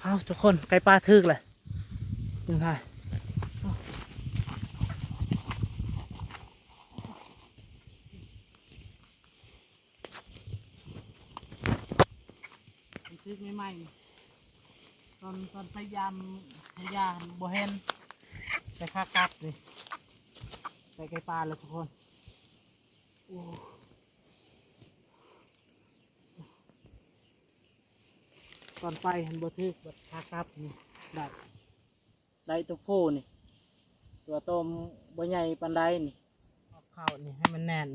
ເອົາ ທຸກຄົນ ໄກ່ປ່າຖືກແຫຼະ ຈັ່ງໄດ້ ມັນຖືກໃໝ່ໆ ຕອນ ຕອນໄປຢາມພະຍາຫັ້ນບໍ່ເຫັນ ແຕ່ຂາກັບນີ້ ໄດ້ໄກ່ປ່າແລ້ວທຸກຄົນ. ໂອ້ ຕອນໄປຫັ້ນບໍ່ຖືກ ບັດຂາກັບນີ້ໄດ້ ໄດ້ໂຕຜູ້ນີ້ ຕົວໂຕບໍ່ໃຫຍ່ປານໃດນີ້ ເອົາເຂົ້ານີ້ໃຫ້ມັນແໜ້ນ.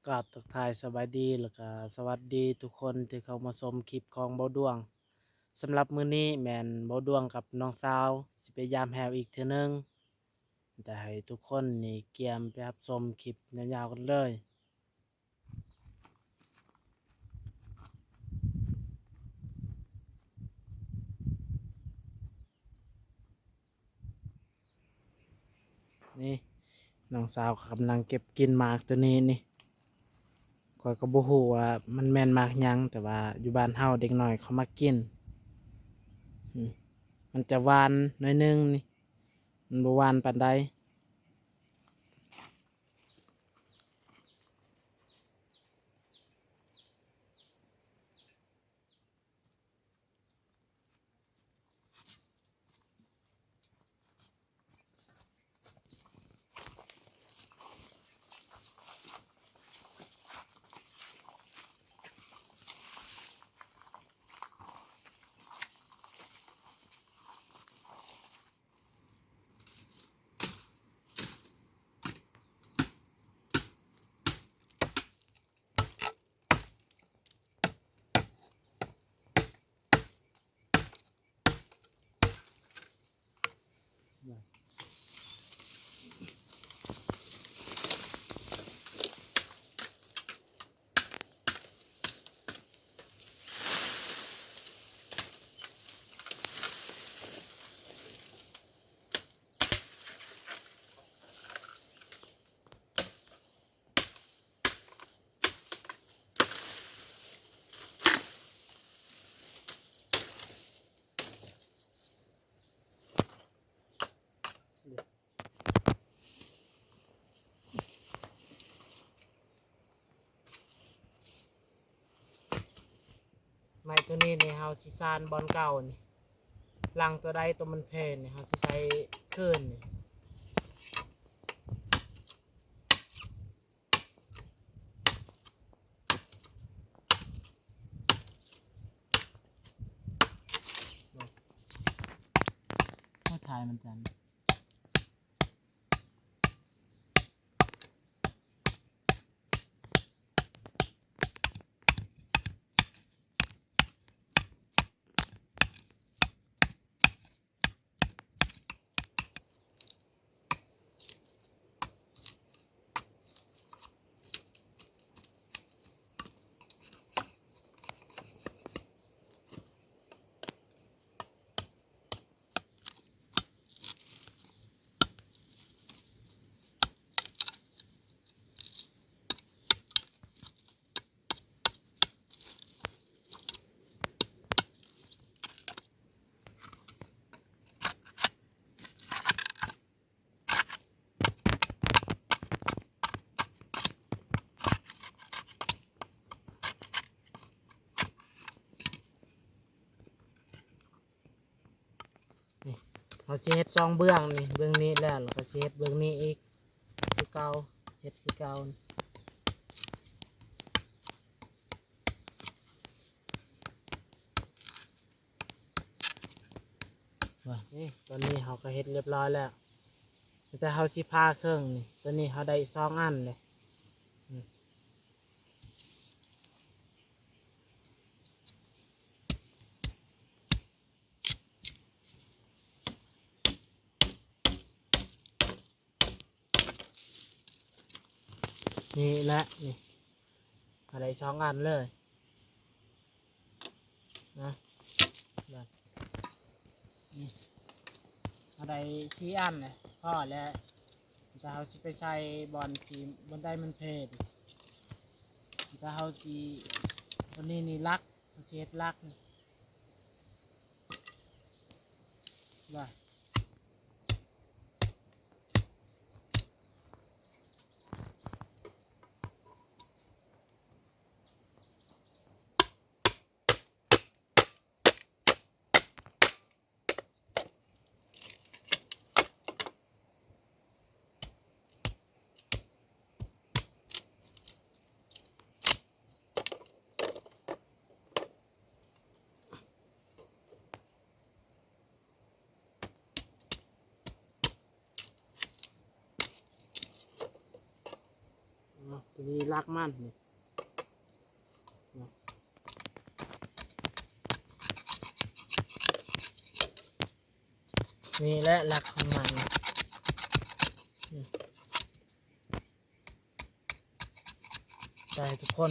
ກາບທັກທາຍສະບາຍດີ ແລ້ວກະສະຫວັດດີທຸກຄົນທີ່ເຂົ້າມາຊົມຄລິບຂອງເບົາດວງ. ສຳລັບມື້ນີ້ແມ່ນເບົາດວງກັບນ້ອງສາວຊິໄປຢາມແຮ້ວອີກເທື່ອໜຶ່ງ. ແຕ່ໃຫ້ທຸກຄົນນີ້ກຽມໄປຮັບຊົມຄລິບຍາວໆກັນເລີຍ. ນີ້ ນ້ອງສາວກຳລັງເກັບກິນໝາກໂຕນີ້ນີ້ ຂ້ອຍກໍບໍ່ຮູ້ວ່າມັນແມ່ນໝາກຫຍັງ ແຕ່ວ່າຢູ່ບ້ານເຮົາເດັກນ້ອຍເຂົາມັກກິນ. ອືມ ມັນຈະຫວານໜ້ອຍໜຶ່ງນີ້ ມັນບໍ່ຫວານປານໃດ. ໄມ້ໂຕນີ້ນີ້ເຮົາຊິຊານບ່ອນເກົ່ານີ້ ຫຼັງໂຕໃດໂຕມັນແຜ່ນີ້ເຮົາຊິໃສ່ຄືນນີ້. ມາຖ່າຍມັນຈັນ. ນີ້ ເຮົາຊິເຮັດສອງເບື້ອງນີ້ ເບື້ອງນີ້ແລ້ວ ແລ້ວກໍຊິເຮັດເບື້ອງນີ້ອີກຄືເກົ່າ ເຮັດຄືເກົ່າ. ນີ້ ຕອນນີ້ເຮົາກໍເຮັດລຽບຮ້ອຍແລ້ວ ແຕ່ເຮົາຊິຜ່າເຄິ່ງນີ້ ຕອນນີ້ເຮົາໄດ້ສອງອັນເດ້. ນີ້ແຫຼະ ນີ້ ເຮົາໄດ້ສອງອັນເລີຍນະ ນີ້ ເຮົາ ໃສ່ສີ່ອັນແຫຼະ ພໍແລ້ວ. ແຕ່ເຮົາຊິໄປໃສ່ບ່ອນທີ່ບ່ອນໃດມັນເພນ ແຕ່ເຮົາຊິ ຕົວນີ້ນີ້ຫຼັກ ເຮົາຊິເຮັດຫຼັກນີ້ ວ່າ ເນາະ ຕົວນີ້ຫຼັກມັນນີ້ເນາະ ນີ້ແຫຼະຫຼັກຂອງມັນ. ໃຫ້ທຸກຄົນ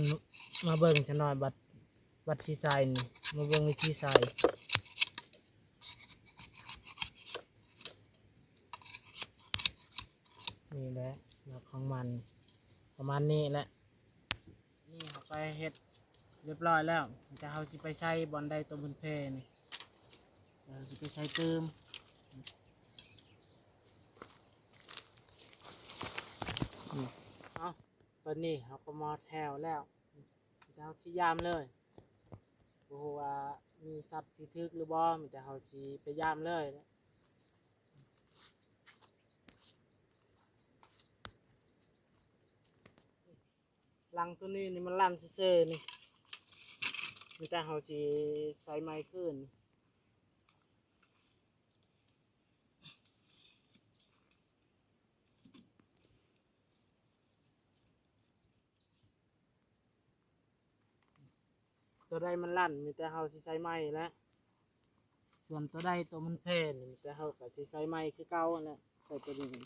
ມາເບິ່ງຈັກໜ່ອຍ ບັດ ບັດຊິໃສ່ນີ້ ມາເບິ່ງວິທີໃສ່. ນີ້ແຫຼະຫຼັກຂອງມັນ ປະມານນີ້ແຫຼະ. ນີ້ເຮົາໄປເຮັດຮຽບຮ້ອຍແລ້ວ ແຕ່ເຮົາຊິໄປໃສ່ບ່ອນໃດຕົວມັນເພນີ້ ແລ້ວເຮົາຊິໄປໃສ່ຕື່ມ. ເອົາ ຕອນນີ້ເຮົາກໍມາຮອດແຖວແລ້ວ ແຕ່ເຮົາຊິຢາມເລີຍ ບໍ່ຮູ້ວ່າມີສັດຊິຖືກຫຼືບໍ່ ມີແຕ່ເຮົາຊິໄປຢາມເລີຍ. ຫຼັງຕົວນີ້ນີ້ມັນລັນຊື່ໆນີ້ ມີແຕ່ເຮົາຊິໃສ່ໃໝ່ຄືນ. ຕົວໃດມັນລັນ ມີແຕ່ເຮົາຊິໃສ່ໃໝ່ແຫຼະ ສ່ວນຕົວໃດຕົວມັນແພນ ມີແຕ່ເຮົາກໍຊິໃສ່ໃໝ່ຄືເກົ່າຫັ້ນແຫຼະ ໃສ່ຕົວນີ້.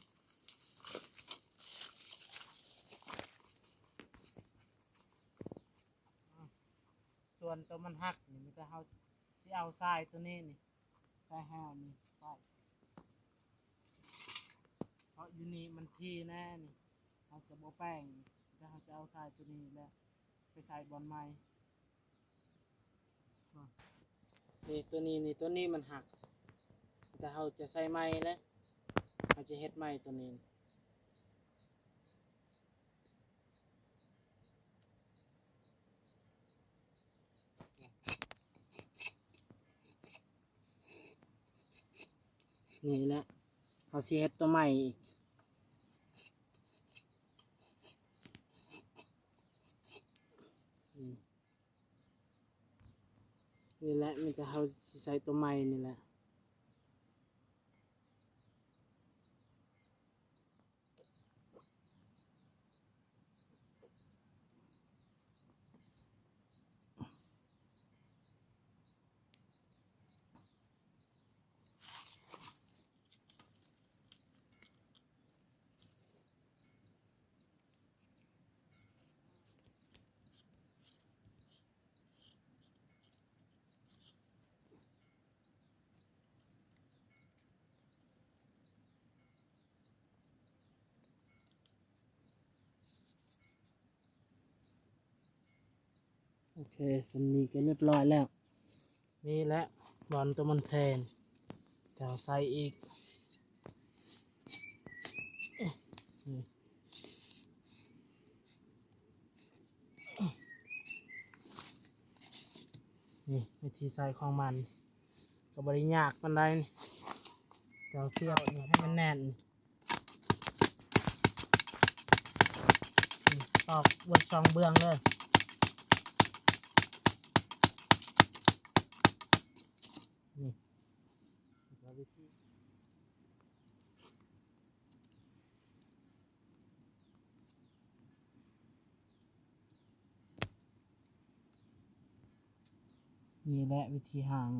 ສ່ວນຕົວມັນຫັກນີ້ ມີແຕ່ເຮົາຊິເອົາຊາຍຕົວນີ້ນີ້ ຊາຍຫ້າວນີ້ໃສ່ ເພາະຢູ່ນີ້ມັນຖີ່ແນ່ນີ້ ເຮົາຈະບໍ່ແປງ ແຕ່ເຮົາຈະເອົາຊາຍຕົວນີ້ແຫຼະໄປໃສ່ບ່ອນໃໝ່. ນີ້ຕົວນີ້ນີ້ ຕົວນີ້ມັນຫັກ ແຕ່ເຮົາຈະໃສ່ໃໝ່ແຫຼະ ເຮົາຈະເຮັດໃໝ່ຕົວນີ້. ນີ້ແຫຼະ ເຮົາຊິເຮັດຕົວໃໝ່ອີກ. ນີ້ແຫຼະ ມີແຕ່ເຮົາຊິໃສ່ຕົວໃໝ່ນີ້ແຫຼະ. ໂອເຄ ສ່ຳນີ້ກໍຮຽບຮ້ອຍແລ້ວ. ນີ້ແຫຼະບ່ອນຕົວມັນແຜ່ນ ຈະເອົາໃສ່ອີກ. ນີ້ວິທີໃສ່ຂອງມັນ ກໍບໍ່ໄດ້ຍາກປານໃດ. ຈະເອົາສຽບນີ້ໃຫ້ມັນແໜ້ນ. ນີ້ ຕອກເບິດສອງເບື້ອງເລີຍ. ນີ້ ນີ້ແຫຼະວິທີຫາງ.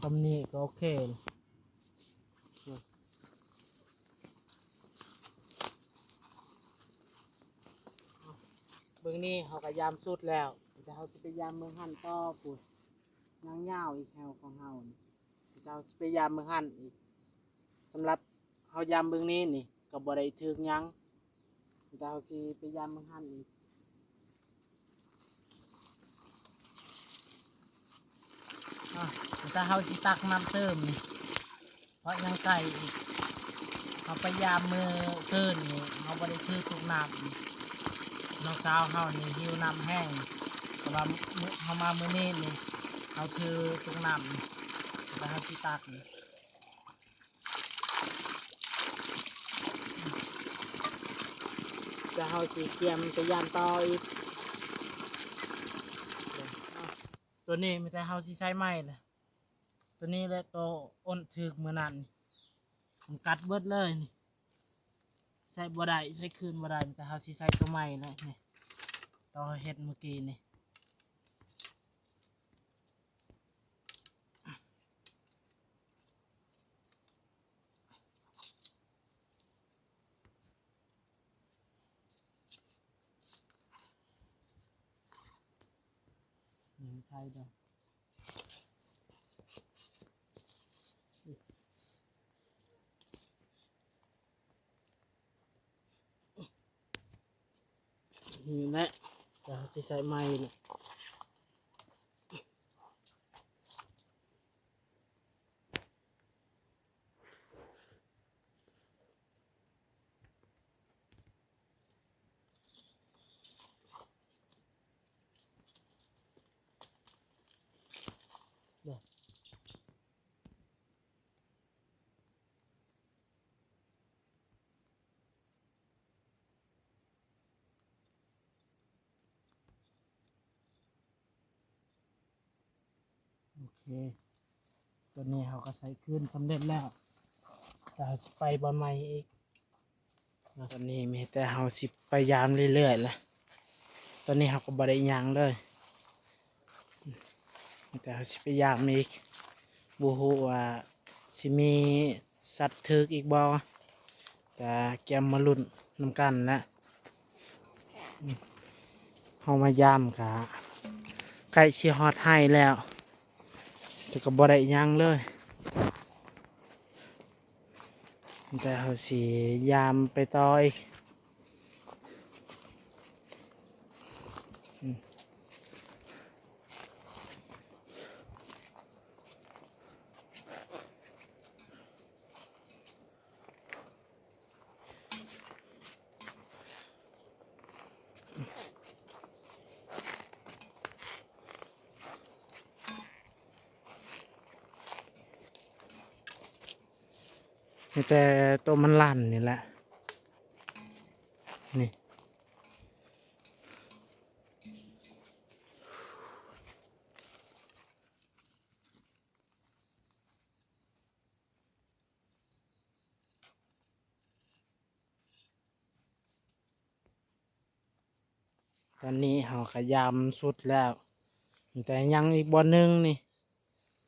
ສ່ຳນີ້ກໍໂອເຄ. ນີ້ ບິ່ງນີ້ເຮົາກໍຢາມສຸດແລ້ວ ແຕ່ເຮົາຊິໄປຢາມເບິ່ງຫັ້ນຕໍ່ພຸ້ນ ຍັງຍາວອີກແຖວຂອງເຮົານີ້ ແຕ່ເຮົາຊິໄປຢາມເບິ່ງຫັ້ນອີກ. ສຳລັບເຮົາຢາມເບິ່ງນີ້ນີ້ກໍບໍ່ໄດ້ຖືກຫຍັງ ແຕ່ເຮົາຊິໄປຢາມເບິ່ງຫັ້ນອີກ. ອາ ແຕ່ເຮົາຊິຕັກນ້ຳເຕີມນີ້ ເພາະຍັງໄກອີກ. ເຮົາໄປຢາມມື້ຄືນນີ້ ເຮົາບໍ່ໄດ້ຖືກທຸກນ້ຳ. ນ້ອງສາວເຮົານີ້ຫິວນ້ຳແຮງ ເພາະວ່າມື້ ເຮົາມາມື້ນີ້ນີ້ ເຮົາຖືກທຸກນ້ຳ ແຕ່ເຮົາຊິຕັກນີ້ ແຕ່ເຮົາຊິກຽມໄປຢາມຕໍ່ອີກ. ຕົວນີ້ມີແຕ່ເຮົາຊິໃຊ້ໃໝ່ແຫຼະ ຕົວນີ້ແຫຼະ ໂຕອົນຖືກມື້ນັ້ນນີ້ ມັນກັດເບິດເລີຍນີ້ ໃຊ້ບໍ່ໄດ້ ໃຊ້ຄືນບໍ່ໄດ້ ມີແຕ່ເຮົາຊິໃຊ້ຕົວໃໝ່ແຫຼະນີ້ ໂຕເຮົາເຮັດມື້ກີ້ນີ້. ນີ້ໄທເດີ ນີ້ແຫຼະ ຈະຊິໃສ່ໃໝ່ແຫຼະ. ໂອເຄ ຕົວນີ້ເຮົາກໍໃສ່ຄືນສຳເລັດແລ້ວ ແຕ່ເຮົາຊິໄປບ່ອນໃໝ່ອີກ. ຕອນນີ້ມີແຕ່ເຮົາຊິໄປຢາມເລື້ອຍໆແຫຼະ ຕອນນີ້ເຮົາກໍບໍ່ໄດ້ຫຍັງເລີຍ ມີແຕ່ເຮົາຊິໄປຢາມອີກ ບໍ່ຮູ້ວ່າຊິມີສັດຖືກອີກບໍ່ ກະກຽມມາລຸ້ນນຳກັນແຫຼະ. ເຮົາມາຢາມກະໃກ້ຊິຮອດໄຮ່ແລ້ວ ແຕ່ກໍບໍ່ໄດ້ຫຍັງເລີຍ ແຕ່ເຮົາຊິຢາມໄປຕໍ່ອີກ. ມີແຕ່ໂຕມັນລັນນີ້ແຫຼະ ນີ້. ຕອນນີ້ເຮົາກະຢາມສຸດແລ້ວ ແຕ່ຍັງອີກບ່ອນໜຶ່ງນີ້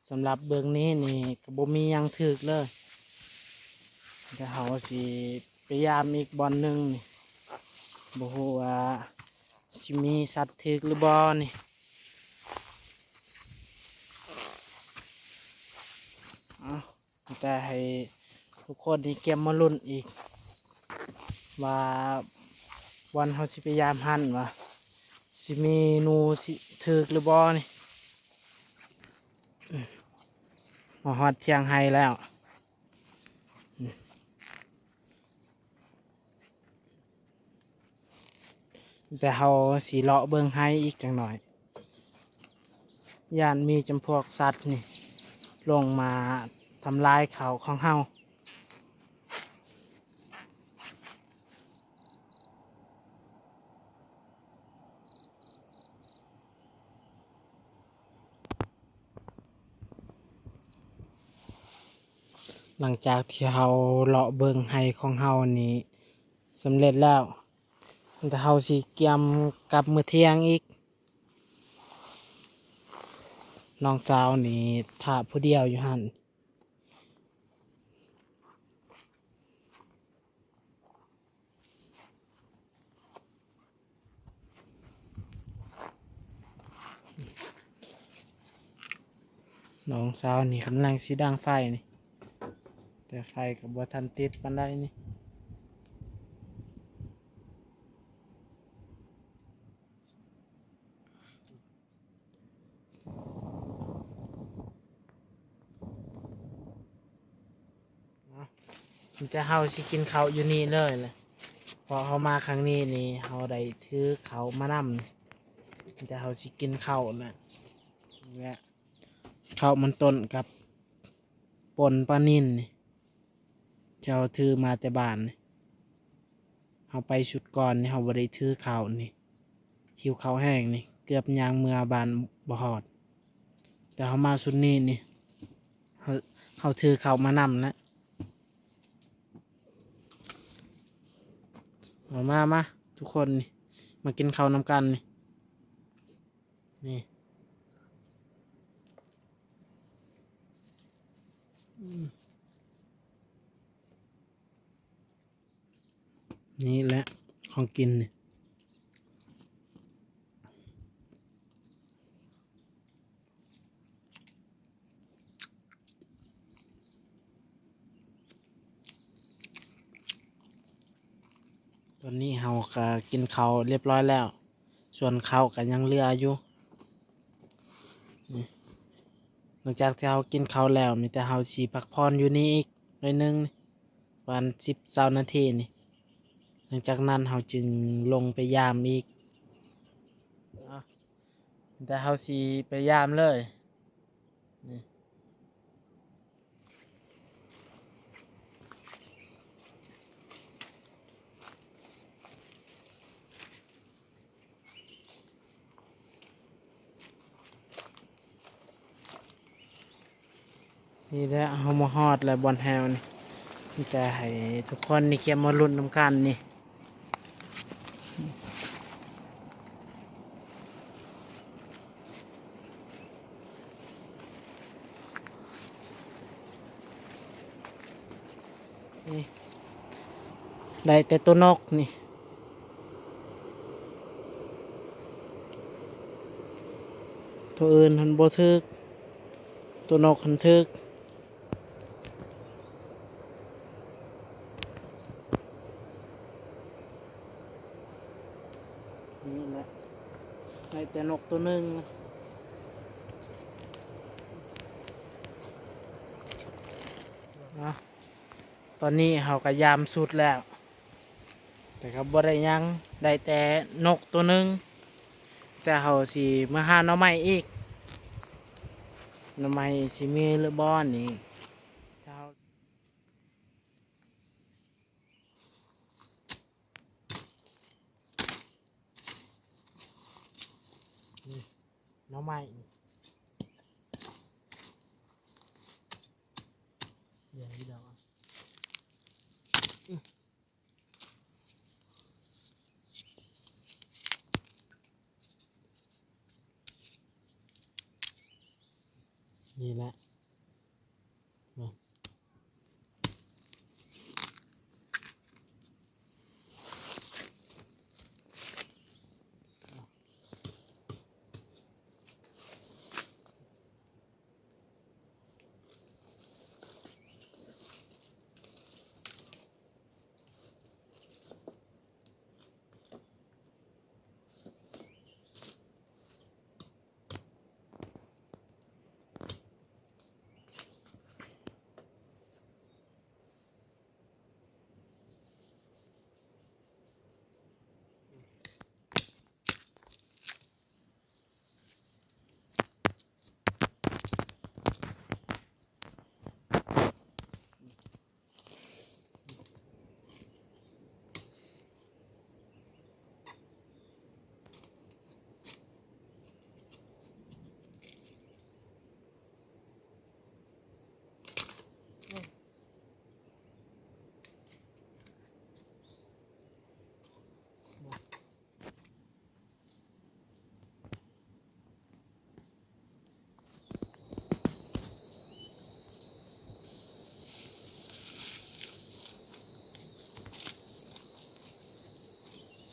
ສຳລັບເບື້ອງນີ້ນີ້ກະບໍ່ມີຫຍັງຖືກເລີຍ ແຕ່ເຮົາຊິໄປຢາມອີກບ່ອນໜຶ່ງນີ້ ບໍ່ຮູ້ວ່າຊິມີສັດຖືກຫຼືບໍ່ນີ້. ເອົາ ແຕ່ໃຫ້ທຸກຄົນນີ້ກຽມມາລຸ້ນອີກ ວ່າບ່ອນເຮົາຊິໄປຢາມຫັ້ນວ່າຊິມີໜູຊິຖືກຫຼືບໍ່ນີ້. ມາຮອດທ່ຽງໄຮ່ແລ້ວ ແຕ່ເຮົາຊິເລາະເບິ່ງໄຮ່ອີກຈັກໜ້ອຍ ຢ້ານມີຈຳພວກສັດນີ້ລົງມາທຳລາຍເຂົ້າຂອງເຮົາ. ຫຼັງຈາກທີ່ເຮົາເລາະເບິ່ງໄຮ່ຂອງເຮົານີ້ສຳເລັດແລ້ວ ແຕ່ເຮົາຊິກຽມກັບມື້ທ່ຽງອີກ. ນ້ອງສາວນີ້ຖ້າຜູ້ດຽວຢູ່ຫັ້ນ. ສອງສາວນີ້ກຳລັງຊິດັງໄຟນີ້ ແຕ່ໄຟກໍບໍ່ທັນຕິດປານໃດນີ້. ເນາະ ມີແຕ່ເຮົາຊິກິນເຂົ້າຢູ່ນີ້ເລີຍແຫຼະ ເພາະເຮົາມາຄັ້ງນີ້ນີ້ ເຮົາໄດ້ຖືເຂົ້າມານຳ ມີແຕ່ເຮົາຊິກິນເຂົ້ານະ ແລະ ເຂົ້າມັນຕົ້ນກັບ ປົ່ນປານິນນີ້ ເຈົ້າຖືມາແຕ່ບ້ານນີ້ ເຮົາໄປຊຸດກ່ອນນີ້ ເຮົາບໍ່ໄດ້ຖືເຂົ້ານີ້ ຫິວເຂົ້າແຮງນີ້ ເກືອບຍ່າງເມືອບ້ານບໍ່ຮອດ ແຕ່ເຮົາມາຊຸດນີ້ນີ້ ເຮົາ ເຮົາຖືເຂົ້າມານຳນະ. ເອົາມາ ມາ ທຸກຄົນນີ້ ມາກິນເຂົ້ານຳກັນນີ້. ນີ້ ອືມ ນີ້ແຫຼະຂອງກິນນີ້. ຕອນນີ້ເຮົາກະກິນເຂົ້າຮຽບຮ້ອຍແລ້ວ ສ່ວນເຂົ້າກະຍັງເຫຼືອຢູ່. ນີ້ ຫຼັງຈາກທີ່ເຮົາກິນເຂົ້າແລ້ວ ມີແຕ່ເຮົາຊິພັກຜ່ອນຢູ່ນີ້ອີກໜ້ອຍໜຶ່ງ ປະມານສິບ ຊາວນາທີນີ້ ຫຼັງຈາກນັ້ນເຮົາຈຶ່ງລົງໄປຢາມອີກ. ເອົາ ແຕ່ເຮົາຊິໄປຢາມເລີຍ ນີ້ ນີ້ແຫຼະ ເຮົາມາຮອດແລ້ວບ່ອນແຮວນີ້ ມີແຕ່ໃຫ້ທຸກຄົນນີ້ກຽມມາລຸ້ນນຳກັນນີ້. ນີ້ ໄດ້ແຕ່ໂຕນົກນີ້ ໂຕອື່ນຫັ້ນບໍ່ຖືກ ໂຕນົກຫັ້ນຖືກ. ນີ້ແຫຼະ ໄດ້ແຕ່ນົກໂຕໜຶ່ງນະ. ເນາະ ຕອນນີ້ເຮົາກໍຢາມສຸດແລ້ວ ແຕ່ກໍບໍ່ໄດ້ຫຍັງ ໄດ້ແຕ່ນົກໂຕໜຶ່ງ ແຕ່ເຮົາຊິມາຫາໜໍ່ໄມ້ອີກ ໜໍ່ໄມ້ຊິມີຫຼືບໍ່ນີ້. ນີ້ ໜໍ່ໄມ້ ດຽວ ດຽວ ນີ້ແຫຼະ.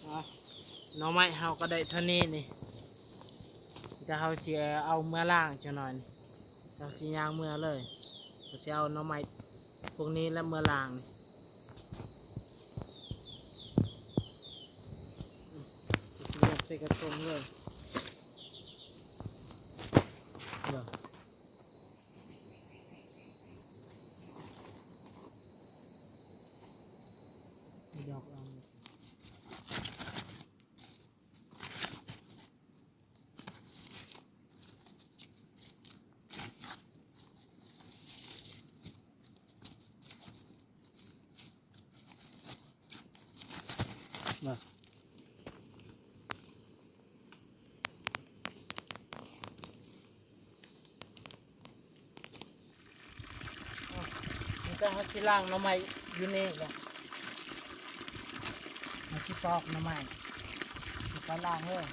ອ່ະ ໜໍ່ໄມ້ເຮົາກໍໄດ້ເທົ່ານີ້ນີ້ ແຕ່ເຮົາຊິເອົາເມືອລ້າງຈັກໜ້ອຍນີ້. ເຮົາຊິຍ່າງເມືອເລີຍ ເຮົາຊິເອົາໜໍ່ໄມ້ພວກນີ້ແຫຼະເມືອລ້າງ ຊິເກັບໃສ່ກະຕົງເລີຍ ດອກອັນ ນີ້ກະເຮົາຊິລ້າງໜໍ່ໄມ້ຢູ່ນີ້ແຫຼະ ເຮົາຊິປອກໜໍ່ໄມ້ ຊິໄປລ້າງເລີຍ.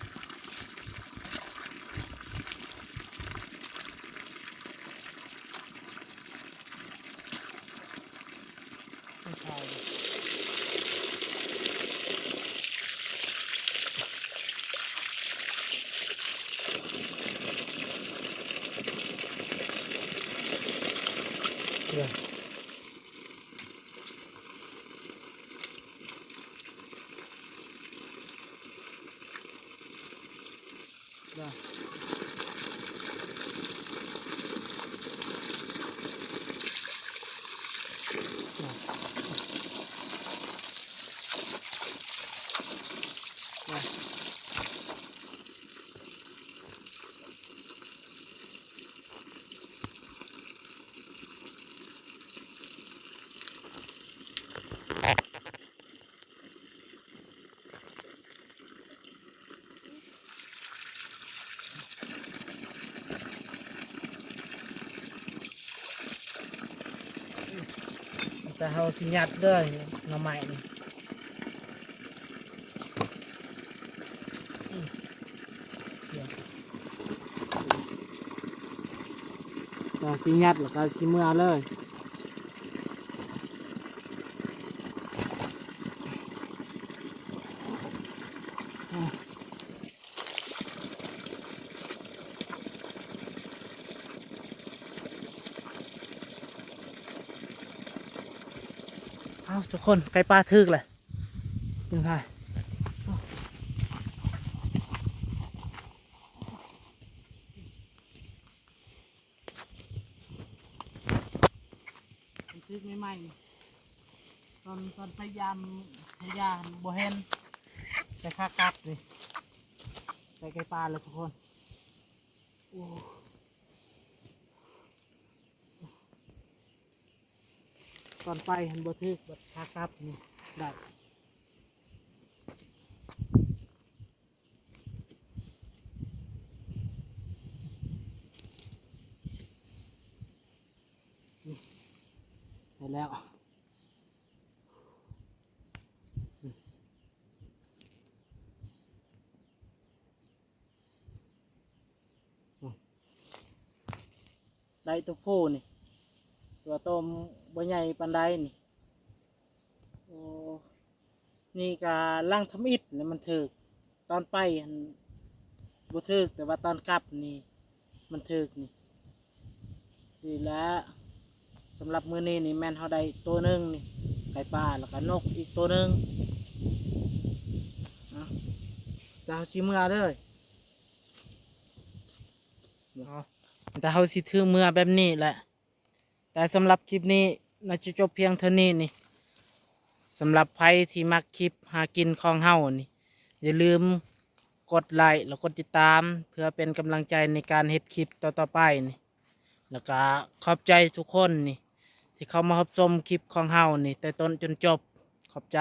ແຕ່ເຮົາຊິຍັດເດີ ໜໍ່ໄມ້ນີ້ ອືມ ເຮົາຊິຍັດແລ້ວກະຊິເມືອເລີຍ. ເອົາ ທຸກຄົນ ໄກ່ປ່າຖືກແຫຼະ ເບິ່ງທ່າ ມັນຖືກໃໝ່ໆ ຕອນ ຕອນໄປຢາມ ໄປຢາມບໍ່ເຫັນ ແຕ່ຂາກັບນີ້ ໄປໄກ່ປ່າແລ້ວທຸກຄົນ ໂອ້ ຕອນໄປຫັ້ນບໍ່ຖືກ ບັດຂາກັບນີ້ໄດ້. ໄດ້ແລ້ວ ໄດ້ໂຕຜູ້ນີ້ ຕົວໂຕບໍ່ໃຫຍ່ປານໃດນີ້. ໂອ້ ນີ້ກະຫຼັງທຳອິດແລ້ວມັນຖືກ ຕອນໄປຫັ້ນບໍ່ຖືກ ແຕ່ວ່າຕອນກັບນີ້ມັນຖືກນີ້. ດີແລ້ວ ສຳລັບມື້ນີ້ນີ້ແມ່ນເຮົາໄດ້ໂຕໜຶ່ງນີ້ ໄກ່ປ່າ ແລ້ວກະນົກອີກໂຕໜຶ່ງ. ເອົາ ແລ້ວເຮົາຊິເມືອເດີ ເອົາ ແຕ່ເຮົາຊິຖືເມືອແບບນີ້ແຫຼະ. ແຕ່ສຳລັບຄລິບນີ້ໜ້າຈະຈົບພຽງເທົ່ານີ້ນີ້. ສຳລັບໃຜທີ່ມັກຄລິບຫາກິນຂອງເຮົານີ້ ຢ່າລືມກົດໄລ ແລະ ກົດຕິດຕາມ ເພື່ອເປັນກຳລັງໃຈໃນການເຮັດຄລິບຕໍ່ໆໄປນີ້. ແລ້ວກະຂອບໃຈທຸກຄົນນີ້ ທີ່ເຂົ້າມາຮັບຊົມຄລິບຂອງເຮົານີ້ ແຕ່ຕົ້ນຈົນຈົບ. ຂອບໃຈ.